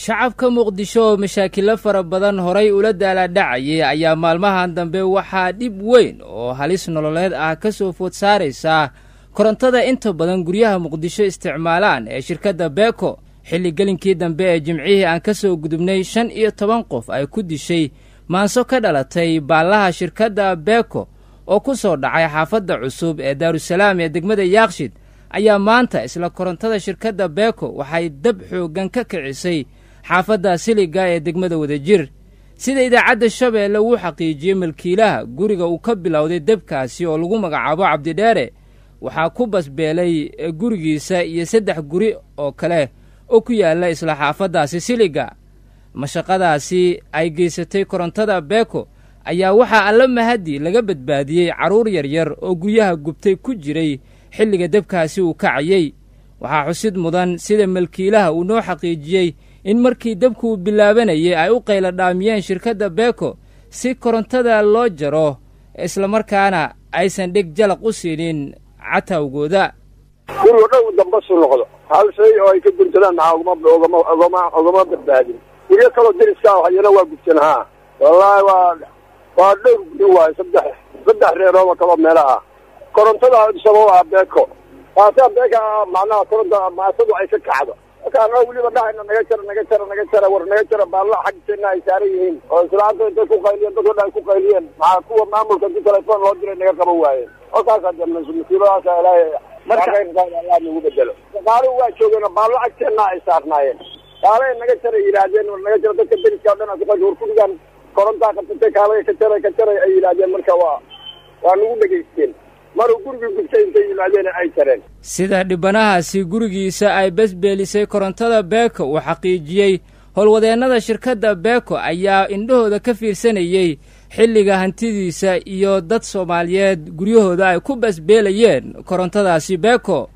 Shacabka Muqdisho oo mashaakilo fara badan horay ula daalaadhacayay ayaa maalmahan dambe waxaa dhib weyn oo halis nololeed ah ka soo food saaraysaa korontada inta badan guryaha Muqdisho isticmaalaan ee shirkadda Beko. Xilli gelinkii dambe ee Jimcihii aan ka soo gudubnay 15 qof ay ku dishay maanso ka dhalatay baallaha shirkadda Beko oo ku soo dhacay xaafadda cusub ee Daarusalaam ee degmada Yaaqshid, ayaa maanta isla korontada shirkadda Beko waxay dab xooggan ka kicisay xaafadda Siliga ee degmada Wadajir. Sida idaacadda Shabeelle wuu xaqiijiyey milkiilaha guriga uu ka bilowday debkaasi oo lagu magacaabo Cabdidheere, waxaa ku basbeelay gurigiisa iyo 3 guri oo kale oo ku yaalla isla xaafaddaasi Siliga. Mashaqadaasi ay geysatay korontada Beko ayaa waxaa Alla mahadii laga badbaadiyey carruur yaryar oo guryaha gubtay ku jiray xilliga debkaasi uu kacayey. Waxaa xusid mudan sida milkiilaha uu noo xaqiijiyey in markii debku bilaabanayay ay u qayla dhaamiyeen shirkadda Beko si korontada loo jaro, islamarkaana aysan dheg jalaq u siinin catawgooda. Guriga dhow dambasu noqdo, hal shay oo ay ka guntadaan maxaa ugama badbaadin. Guryo kaloo deriska hayana waa gubtan. Haa wallaahi, waa dhowr guri waayo, saddex reerooba kaloo meelaha korontada sabab ah Beeko taasaa Beeka macnaha koronta maasadu ay ka kacdo. Marka anaa weliba dhahayna naga jara, naga jara, naga jara, war naga jara, baalla xagteena ay saaran yihiin oo islaanta intay ku qayliyeen, dadka dhan ay ku qayliyeen, maxaa kuwa maamulka inti telefoon loo diray naga qaban waayeen. Halkaas hadee musiibadaasa Ilaahay marka Allah nagu bedelo. Shaqaaluhu waa joogeen oo baallo agteenna ay saarnaayeen, kaalay naga jaray yidhaahdeen, war naga jara. Dadka deriska o dhan ku qayl, war kurigan korontaa qabsatay, kaalay ka jaray, ka jaray ay yidhaahdeen. Marka waa nagu dhegaysteen, maruu gurigii gubtay intay yimaadeen ay jareen. Sida dhibanahaasi gurigiisa ay besbeelisay korontada Beko uu xaqiijiyey, howlwadeennada shirkadda Beko ayaa indhahooda ka fiirsanayey xilliga hantidiisa iyo dad Soomaaliyeed guryahooda ay ku basbeelayeen korontadaasi Beko.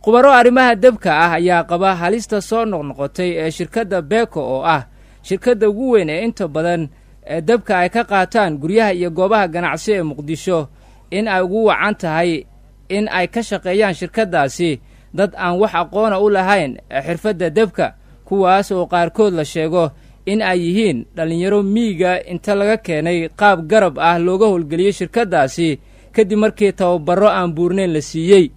Khubaro arrimaha debka ah ayaa qaba halista soo noqnoqotay ee shirkadda Beko oo ah shirkadda ugu weyn ee inta badan ee debka ay ka qaataan guryaha iyo goobaha ganacsi ee Muqdisho in ay ugu wacan tahay in ay ka shaqeeyaan shirkaddaasi dad aan wax aqoona u lahayn xirfadda debka, kuwaas oo qaarkood la sheego in ay yihiin dhallinyaro miyiga inta laga keenay qaab garab ah looga howlgeliyey shirkaddaasi kadib markii tababarro aan buurnayn la siiyey.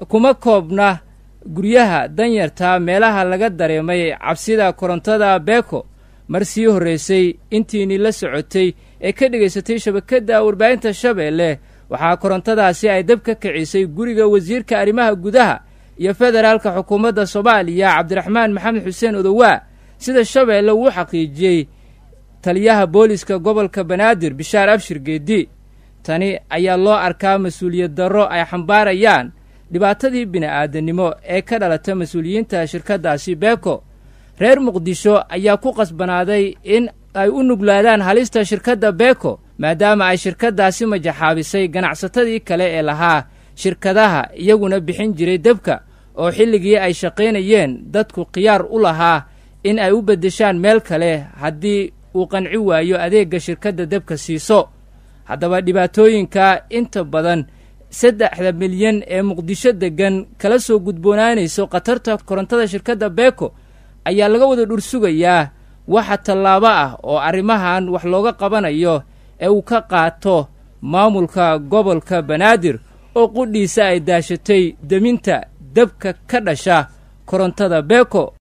Kuma koobna guryaha danyarta meelaha laga dareemay cabsida korontada Beko. Mar sii horraysay intiinii la socotay ee ka dhegaysatay shabakadda warbaahinta Shabeelle, waxaa korontadaasi ay dab ka kicisay guriga wasiirka arrimaha gudaha iyo federaalka xukuumadda Soomaaliya Cabdiraxmaan Maxamed Xuseen Odowaa, sida Shabeelle uu xaqiijiyey taliyaha booliska gobolka Banaadir Bishaar Abshir Geedi. Tani ayaa loo arkaa mas-uuliyad darro ay xambaarayaan dhibaatadii bini'aadanimo ee ka dhalata mas-uuliyiinta shirkaddaasi Beko. Reer Muqdisho ayaa ku qasbanaaday in ay u nuglaadaan halista shirkadda Beko, maadaama ay shirkaddaasi majaxaabisay ganacsatadii kale ee lahaa shirkadaha iyaguna bixin jiray debka, oo xilligii ay shaqaynayeen dadku khiyaar u lahaa in ay u beddeshaan meel kale haddii uu qanci waayo adeegga shirkadda debka siiso. Haddaba dhibaatooyinka inta badan 3da milyan ee Muqdisho deggan kala soo gudboonaanayso khatarta korontada shirkadda Beko ayaa laga wada dhursugayaa waxa tallaabo ah oo arrimahan wax looga qabanayo ee uu ka qaato maamulka gobolka Banaadir oo qudhiisa ay daashatay deminta debka ka dhasha korontada Beko.